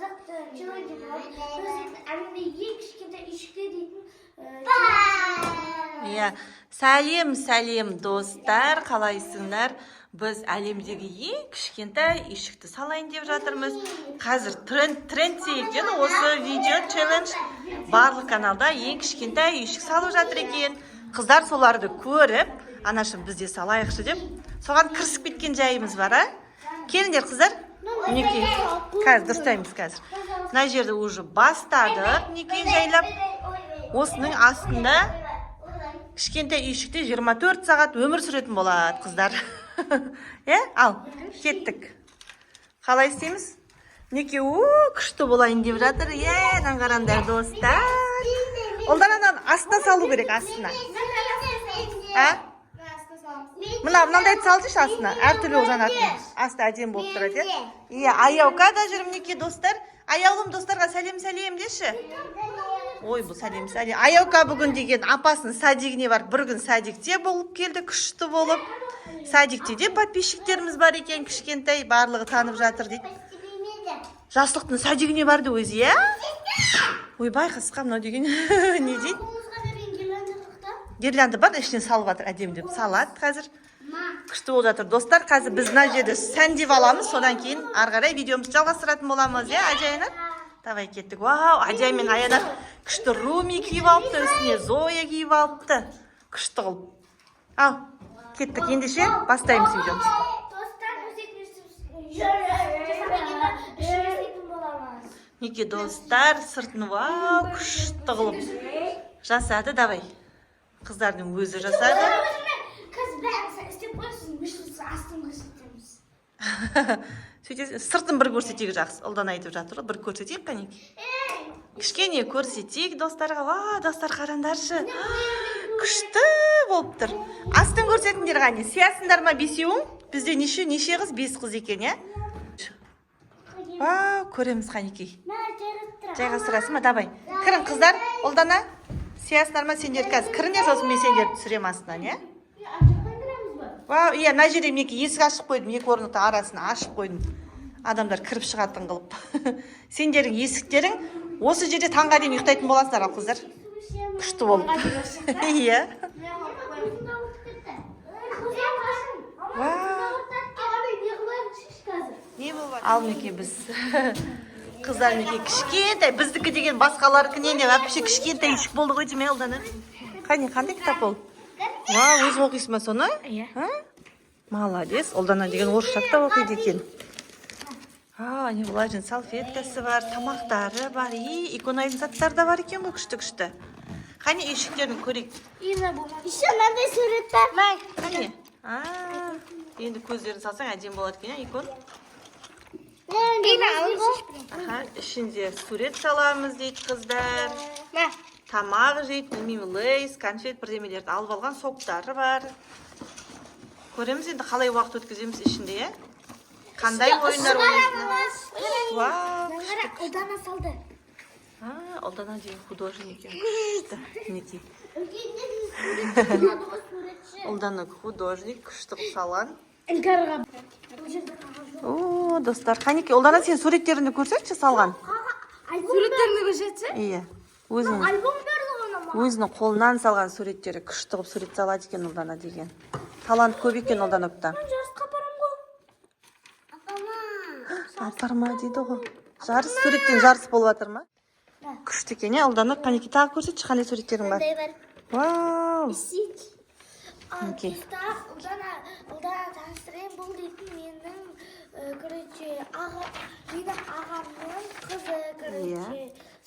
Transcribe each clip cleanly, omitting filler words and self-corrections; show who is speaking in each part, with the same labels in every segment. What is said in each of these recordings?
Speaker 1: Қызықты челлендж болады. Біз дейтін әлемде ең кішкентай үйшікте дейтін.
Speaker 2: Иә, сәлем, сәлем, достар, қалайсыңдар? Біз әлемдегі ең кішкентай үйшікті салайын деп жатырмыз. Қазір тренд, трендте екен осы видео челлендж. Барлық каналда ең кішкентай үйшік салып жатыр екен. Қыздар соларды көріп, анашым, біз де салайықшы деп, соған кірісіп кеткен жайымыз бар, а? Келіңдер, қыздар. Мінекей, қазір дұрыстаймыз қазір. Мына жерді уже бастадық, мінекей, жайлап. Осының астында кішкентай үйшікте 24 сағат өмір сүретін болады қыздар, иә. Ал кеттік, қалай істейміз? Мінекей, у, күшті болайын деп жатыр, иә. Мынаны қараңдар, достар. Ұлдар, ананы астына салу керек, астына. А, мына мынандайды салсайшы астына, әртүрлі болып жанатын, асты әдемі болып тұрады, иә. Иә, Аяука да жүр, мінекей, достар. Аяулым, достарға сәлем, сәлем деші. Ой, бұл сәлем, сәлем. Аяука бүгін деген апасының садигіне барып, бір күн садикте болып келді, күшті болып. Садикте де подписчиктеріміз бар екен кішкентай, барлығы танып жатыр дейді. Жақсылықтың садигіне барды өзі, иә. Ойбай, қасқа, мынау деген не дейді?
Speaker 1: Қолымызға берген гирлянда қақта.
Speaker 2: Гирлянда бар, ішіне салып жатыр, әдемілеп салады қазір. Күшті болып жатыр, достар. Қазір біз мына жерді сәндеп аламыз, содан кейін ары қарай видеомызды жалғастыратын боламыз, иә, Әдия, Аянат? Давай, кеттік. Вау, Әдия мен Аянат күшті Руми киіп алыпты, үстіне Зоя киіп алыпты, күшті қылып. Ал кеттік ендеше, бастаймыз видеомызды.
Speaker 1: Достар, жасайтын боламыз.
Speaker 2: Мінекей, достар, сыртын, вау, күшті қылып жасады. Давай, қыздардың өзі жасады.
Speaker 1: Қазір бәрін істеп қойсын, біз астын көрсетеміз.
Speaker 2: Сөйтесің, сыртын бір көрсетейік. Жақсы, Ұлдан айтып жатыр ғой, бір көрсетейік. Қанекей, кішкене көрсетейік достарға. Ва, достар, қараңдаршы, күшті болып тұр. Астын көрсетіңдер, қане, сиясыңдар ма бесеуің? Бізде неше, неше қыз? Бес қыз екен, иә. Вау, көреміз, қанекей. Жайғастырасың ба? Давай, кірің, қыздар. Ұлдана, сиясыңдар ма сендер? Қазір кіріңдер, сосын мен сендерді түсіремін астынан, иә. Вау, иә, мына жерде, мінекей, есік ашып қойдым, екі орындықтың арасын ашып қойдым, адамдар кіріп шығатын қылып. Сендердің есіктерің осы жерде, таңға дейін ұйықтайтын боласыңдар. Ал, қыздар, күшті болып, иә. Вау. Не болып? Ал мінекей, біз, қыздар, мінекей, кішкентай, біздікі деген басқалардікінен де вообще кішкентай үйшік болды ғой деймін, иә, Ұлдана? Қане, қандай кітап ол? Вау, өзің оқисың ба соны?
Speaker 1: Иә.
Speaker 2: А? Молодец, Ұлдана деген орысша кітап оқиды екен. А, не, бұлардың салфеткасы бар, тамақтары бар, и иконайдың заттары да бар екен ғой, күшті, күшті. Қане, үйшіктерін көрейік.
Speaker 1: Еще мынандай сурет бар.
Speaker 2: Қане, а, енді көздерін салсаң, әдемі болады екен, иә, икон. Аха, ішінде сурет саламыз дейді қыздар. Тамақ жейді, білмеймін, Лейс, конфет, бірдемелерді алып алған, соктары бар. Көреміз енді, қалай уақыт өткіземіз ішінде, иә? Қандай ойындар ойнайсыңдар? Вау,
Speaker 1: Қара, Ұлдана салды.
Speaker 2: А, Ұлдана деген художник екен, күшті. Мінекей.
Speaker 1: Суретші.
Speaker 2: Ұлдана художник, күшті қылып салған.
Speaker 1: Іңкәрға.
Speaker 2: О, достар, қанекей, Ұлдана, сен суреттеріңді көрсетші салған.
Speaker 1: Суреттеріңді көрсетші.
Speaker 2: Иә, өзің.
Speaker 1: Альбом берді ғой маған.
Speaker 2: Өзінің қолынан салған суреттері, күшті қылып сурет салады екен Ұлдана деген. Талант көп екен Ұлданапта.
Speaker 1: Мен жарысқа барамын ғой. Апама.
Speaker 2: Апарма дейді ғой. Жарыс, суреттен жарыс болып жатыр ма? Күшті екен, иә, Ұлдана? Қанекей, тағы көрсетші, қандай суреттерің бар?
Speaker 1: Қандай бар?
Speaker 2: Вау.
Speaker 1: Сич.
Speaker 2: Мінекей.
Speaker 1: Достар, Ұлдана, Ұлдана таныстырайын, бұл дейтін менің, короче, аға, менің ағамның қызы, короче,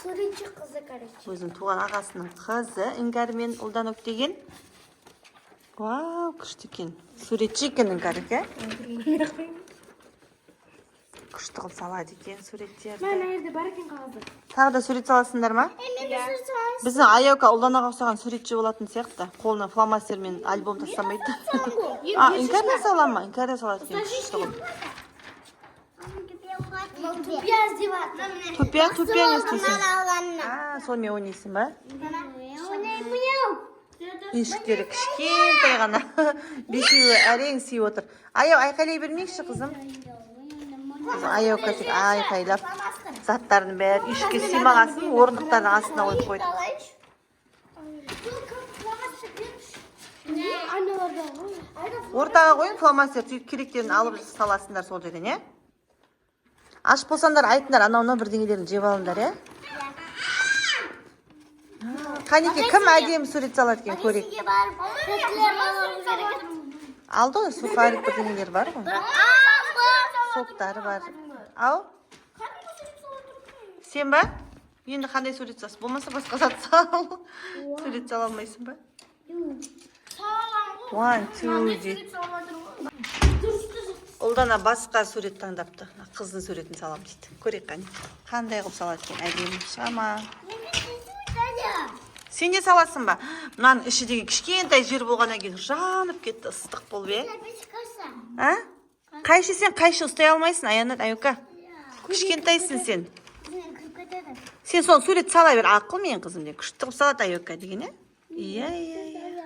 Speaker 1: суретші қызы, короче.
Speaker 2: Өзінің туған ағасының қызы Іңкәр мен Ұлданок деген. Вау, күшті екен. Суретші екен Іңкәр, иә. Күшті қылып салады екен суреттерді.
Speaker 1: Мына жерде бар екен қағазы.
Speaker 2: Тағы да сурет саласыңдар ма?
Speaker 1: Мен де сурет саламын.
Speaker 2: Біздің Аяука Ұлданаға ұқсаған суретші болатын сияқты. Қолына фломастер мен альбом тастамайды. А, Іңкәр де сала ма? Іңкәр де салады екен күшті қылып.
Speaker 1: Тупия іздеп жатыр.
Speaker 2: Тупия, тупия не істейсің? А, сонымен ойнайсың ба? Үйшіктері кішкентай ғана, бесеуі әрең сыйып отыр. Аяу, айқайлай бермейікші, қызым. Аяука тек айқайлап. Заттардың бәрі үйшікке сыймағасын, орындықтардың астына қойып қойдық.
Speaker 1: Алайыншы. Бұл кім, фломастер беріңізші. Айналарда ғой. Айна.
Speaker 2: Ортаға қойын фломастер, сөйтіп керектерін алып саласыңдар сол жерден, иә. Аш болсаңдар, айтыңдар, анау мынау бірдеңелерін жеп алыңдар, иә. Қанеки, кім әдемі сурет салады екен, көрейік.
Speaker 1: Магазинге барып тәттілер алуымыз керек еді.
Speaker 2: Алды ғой, сухарик, бірдеңелер бар ғой, соктары бар. Ау, сен ба? Енді қандай сурет саласың? Болмаса басқа зат сал. Сурет сала алмайсың ба? One, two дейді. Ұлдана басқа сурет таңдапты. Қыздың суретін саламын дейді. Көрейік, қане, қандай қылып салады екен, әдемі шыға ма? Сен де саласың ба? Мынаның іші деген кішкентай жер болғаннан кейін жанып кетті, ыстық болып, иә. А, қайшы, сен қайшы ұстай алмайсың, Аянат. Аюка, кішкентайсың сен. Сен соны сурет сала бер. Ақыл менің қызым деген, күшті қылып салады Аюка деген, иә, иә, иә, иә.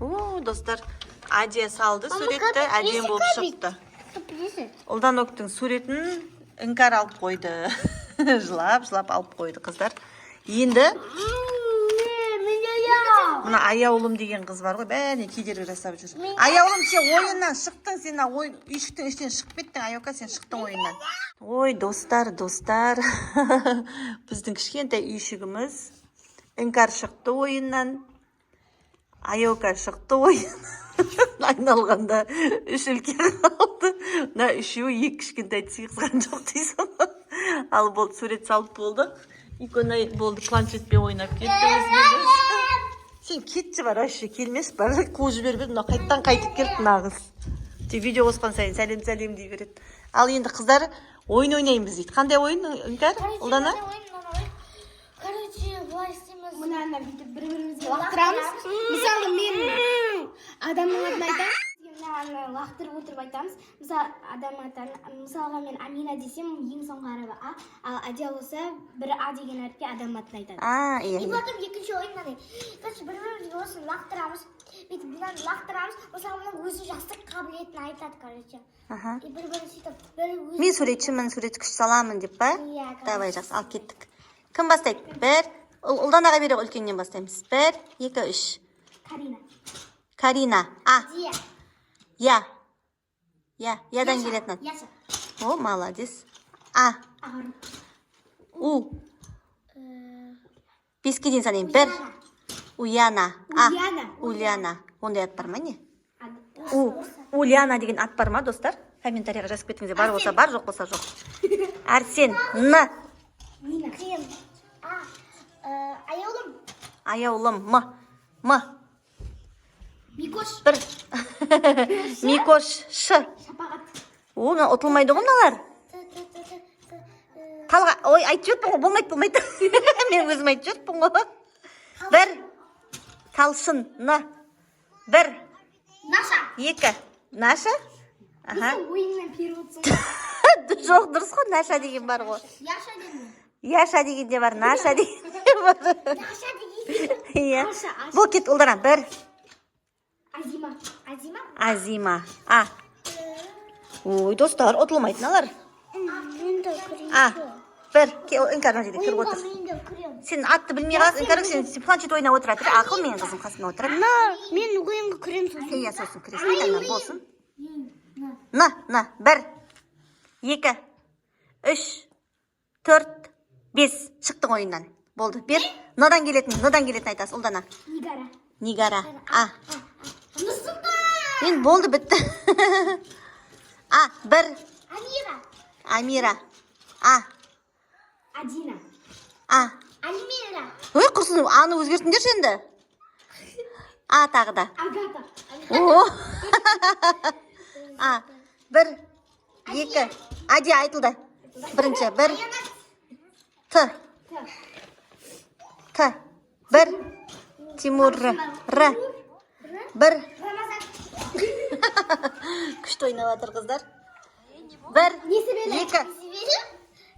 Speaker 2: О, достар, Адия салды суретті, әдемі болып шықты. Ұлданоктың суретін Іңкәр алып қойды, жылап жылап алып қойды, қыздар. Енді мына Аяулым деген қыз бар ғой, бәріне кедергі жасап жүр. Аяулым, сен ойыннан шықтың, сен мына ойын үйшіктің ішінен шығып кеттің. Аюка, сен шықтың ойыннан. Ой, достар, достар, біздің кішкентай үйшігіміз. Іңкәр шықты ойыннан, Аюка шықты ойыннан. Айналғанда үш үлкен қалды. Мына үшеуі екі кішкентайды сыйғызған жоқ дейсің ғой. Ал болды, сурет салып болдық. Икона болды, планшетпен ойнап кетті өзімен өзі. Сен кетші, бар, вообще келмес, бар, қуып жіберіп едім, мына қайттан қайтып келді мына қыз. Тек видео қосқан сайын «сәлем, сәлем» дей береді. Ал енді қыздар ойын ойнаймыз дейді. Қандай ойын, Іңкәр, Ұлдана?
Speaker 1: Короче, былай істейміз.
Speaker 3: Мынаны бүйтіп бір бірімізге лақтырамыз. Мысалы, мен адамның атын айтамын, мынаны лақтырып отырып айтамыз. Мысалы, адам атын, мысалға, мен Амина десем, ең соңғы әрібі А, ал Адия болса, бір А деген әріпке адам атын айтады.
Speaker 2: А, иә.
Speaker 1: И потом екінші ойын мынандай. Короче, бір бірімізге осыны лақтырамыз. Бүйтіп мынаны лақтырамыз. Мысалы, мына өзінің жастық қабілетін айтады, короче.
Speaker 2: Аха.
Speaker 1: И бір бірін сөйтіп бір өзі.
Speaker 2: Мен суретшімін, сурет күшті саламын деп па?
Speaker 1: Иә.
Speaker 2: Давай, жақсы, ал кеттік. Кім бастайды? Бір. Ұлданаға бере, үлкеннен бастаймыз. Бір, екі, үш.
Speaker 3: Карина.
Speaker 2: Карина. А.
Speaker 1: Дия.
Speaker 2: Я. Я. Ядан келетін ат.
Speaker 1: Яша.
Speaker 2: О, молодец. А.
Speaker 3: Ағару.
Speaker 2: У. Беске дейін санаймын. Бір. Уяна. А.
Speaker 3: Ульяна.
Speaker 2: Ульяна. Ондай ат бар ма, не? У. Ульяна деген ат бар ма, достар? Комментарийға жазып кетіңіздер. Бар болса бар, жоқ болса жоқ. Арсен. Н.
Speaker 3: Нина.
Speaker 1: Қиын. А. Аяулым.
Speaker 2: Аяулым. М. М.
Speaker 3: Микош.
Speaker 2: Бір. Микош. Ш.
Speaker 3: Шапағат.
Speaker 2: О, мына ұтылмайды ғой мыналар.
Speaker 1: Т, Т, Т, Т, Т.
Speaker 2: Талға, ой, айтып жіберіппін ғой, болмайды, болмайды. Мен өзім айтып жіберіппін ғой. Бір. Талшын. Н. Бір.
Speaker 1: Наша.
Speaker 2: Екі. Наша? Аха.
Speaker 3: Сен ойыннан періп отырсың ғой.
Speaker 2: Жоқ, дұрыс қой, Наша деген бар ғой.
Speaker 1: Яша дедім.
Speaker 2: Яша деген де бар, Наша деген де бар.
Speaker 1: Яша деген.
Speaker 2: Иә.
Speaker 3: Аша, Аша.
Speaker 2: Бол, кет, Ұлдана. Бір.
Speaker 3: Азима.
Speaker 1: Азима.
Speaker 2: Азима. А. Ой, достар, ұтылмайтын алар.
Speaker 1: Мен де кіремін.
Speaker 2: А. Бір. Іңкәр мына жерде кіріп отыр.
Speaker 1: Мен де кіремін.
Speaker 2: Сен атты білмей қаласың, Іңкәр, сен планшет ойнап отыра тұр. Ақыл менің қызым қасымда отырады.
Speaker 1: Мен ойынға кіремін сосын.
Speaker 2: Иә, сосын кіресің, ана болсын. На, на, бір, екі, үш, төрт, бес. Шықтың ойыннан. Болды, бер. Мынадан келетін, мынадан келетін айтасың, Ұлдана.
Speaker 3: Нигара.
Speaker 2: Нигара. А.
Speaker 1: Нұрсұлтан.
Speaker 2: Енді болды, бітті. А, бір.
Speaker 1: Амира.
Speaker 2: Амира. А.
Speaker 3: Адина.
Speaker 2: А.
Speaker 1: Альмира.
Speaker 2: Ой, құрсын, аны өзгертіңдерші енді. А тағы да.
Speaker 3: Агата.
Speaker 2: О. А, бір, екі. Адия айтылды. Бірінші, бір. Т. Т. Бір. Тимур. Р. Бір.
Speaker 1: Рамазан.
Speaker 2: Күшті ойнап жатыр қыздар. Бір,
Speaker 3: Несібелі.
Speaker 2: екі.
Speaker 1: Несібелі.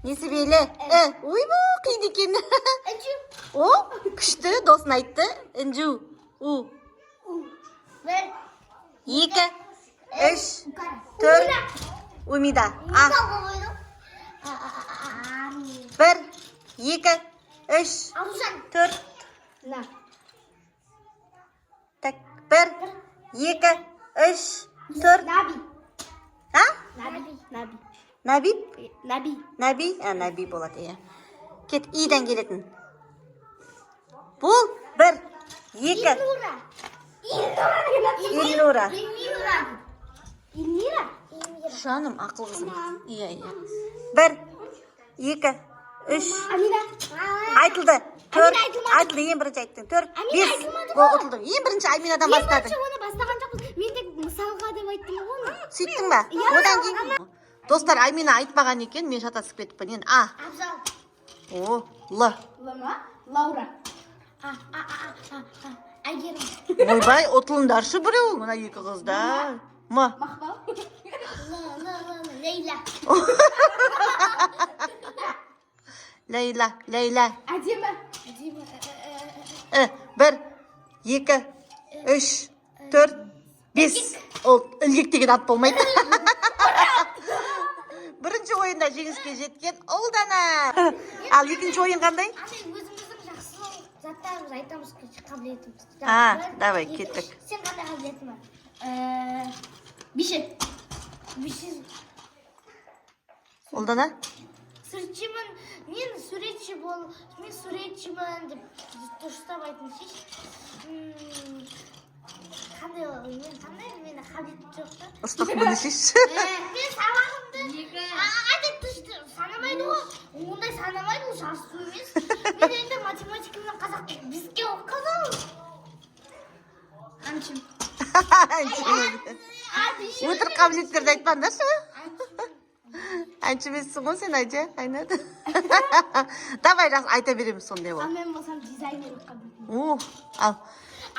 Speaker 2: Несібелі. І. Ойбу, қиын екен.
Speaker 1: Інжу.
Speaker 2: О, күшті, досын айтты. Інжу. У.
Speaker 1: Бір.
Speaker 2: Екі, үш, төрт. Умида. А.
Speaker 1: Умида. А, а, а, а,
Speaker 2: Бір, екі, үш,
Speaker 1: Аружан.
Speaker 2: төрт.
Speaker 3: На.
Speaker 2: Так, бір, екі, үш, төрт.
Speaker 3: Наби.
Speaker 2: А?
Speaker 3: Наби. Наби.
Speaker 2: Нәби?
Speaker 3: Наби.
Speaker 2: Нәби? А, Нәби болады, иә. Кет, идан келетін. Бұл бір, екі.
Speaker 1: Эльнура.
Speaker 2: Эльнура.
Speaker 1: Эльмира.
Speaker 3: Эльмира.
Speaker 1: Эльмира.
Speaker 2: Жаным, ақыл қызым. Иә, иә. Бір, екі, үш.
Speaker 3: Амина.
Speaker 2: Айтылды. Төрт.
Speaker 3: Айтылмады.
Speaker 2: Айтылды, ең бірінші айттың. Төрт,
Speaker 3: Амина
Speaker 2: бес.
Speaker 3: айтылмады
Speaker 2: О,
Speaker 3: ғой.
Speaker 2: ұтылдың. Ең бірінші Аминадан
Speaker 3: Мен
Speaker 2: бастадың.
Speaker 3: вообще оны бастаған жоқпын. Мен тек мысалға деп айттым ғой оны.
Speaker 2: Сөйттің ба?
Speaker 3: Иә.
Speaker 2: Одан кейін достар, Амина айтпаған екен, мен шатасып кетіппін. Енді А,
Speaker 1: Абзал.
Speaker 2: О, Л.
Speaker 3: Л ма? Лаура.
Speaker 1: А, а, а, а, а. Әйгерім.
Speaker 2: Ойбай, ұтылыңдаршы біреу, мына екі қызда. М.
Speaker 3: Мақпал.
Speaker 1: Л, Л, Л, Л. Лейла.
Speaker 2: Лейла, Лейла.
Speaker 3: Әдемі.
Speaker 1: Әдемі. Э, э, э,
Speaker 2: І, бір, екі, үш, төрт, бес. Ол ілгек деген ат болмайды. Бірінші ойында жеңіске жеткен Ұлдана. Ал екінші ойын қандай?
Speaker 1: Андай өзіміздің жақсы заттарымызды айтамыз, короче, қабілетімізді.
Speaker 2: А,
Speaker 1: Бір,
Speaker 2: давай,
Speaker 1: екі,
Speaker 2: кеттік.
Speaker 1: үш. Сен қандай қабілетің бар?
Speaker 3: Биші.
Speaker 1: Биші.
Speaker 2: Ұлдана?
Speaker 1: Суретшімін, мен суретші бол, мен суретшімін деп дұрыстап айтыңызшы. Қандай, мен қандай, менде қабілет жоқ та.
Speaker 2: Ыстық бұны шеш.
Speaker 1: Мен сабағымды әдетті санамайды ғой. Ондай санамайды, ол жарысу емес. Мен енді математика мен қазақ тілі беске оқығанмын.
Speaker 3: Әншім.
Speaker 2: Өтірік қабілеттерді айтпаңдаршы. Әнші емессің ғой сен, Айжа, Айнат. Давай, жақсы, айта береміз сондай
Speaker 3: Ал
Speaker 2: бол.
Speaker 3: мен болсам дизайнерлік қабілетім.
Speaker 2: О, ал.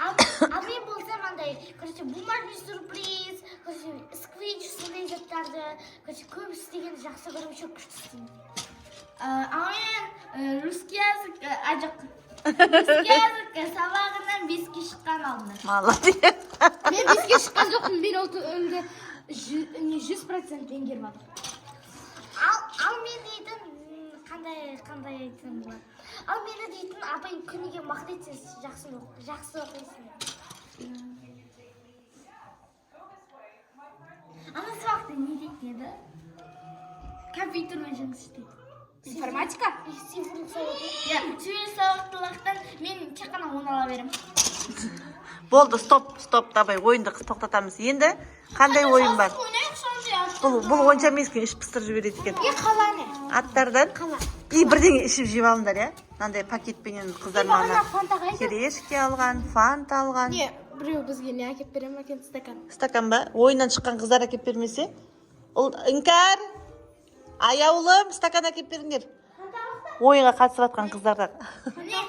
Speaker 1: Ал мен болсам андай, короче, бумажный сюрприз, короче, сквич сондай заттарды, короче, көп істегенді жақсы көремін, еще күшті істеймін.
Speaker 3: Ал мен русский язык, а жоқ. Русский язык сабағынан беске шыққан алдында.
Speaker 2: Молодец.
Speaker 3: Мен беске шыққан жоқпын, мен ол тілді 100% меңгеріп алдым.
Speaker 1: Ал мен дейтін, қандай айтсам болады? Ал мені дейтін апайым күніге мақтайды, сен жақсы жақсы оқисың.
Speaker 3: Ана сабақта не дейтін еді? Компьютермен жұмыс істейді. Информатика?
Speaker 1: Цифрлық сауат.
Speaker 3: Иә, цифрлық сауаттылықтан мен тек қана 10 ала беремін.
Speaker 2: Болды, стоп, стоп, давай, ойынды тоқтатамыз. Енді қандай ойын бар? Бұл онша емес екен, іш пыстырып жібереді екен.
Speaker 3: Е, қаланы.
Speaker 2: Аттардан? И бірдеңе ішіп жеп алыңдар, иә? Мынандай пакетпенен қыздар
Speaker 3: Бағана
Speaker 2: мана
Speaker 3: фанта қайда?
Speaker 2: Терешке алған, фанта алған.
Speaker 3: Не, біреу бізге не әкеліп бере ме екен, стакан?
Speaker 2: Стакан ба? Ойыннан шыққан қыздар әкеліп бермесе? Ол Іңкәр, аяулым, стакан әкеліп беріңдер. Ойынға қатысып жатқан қыздарға.
Speaker 1: Міне,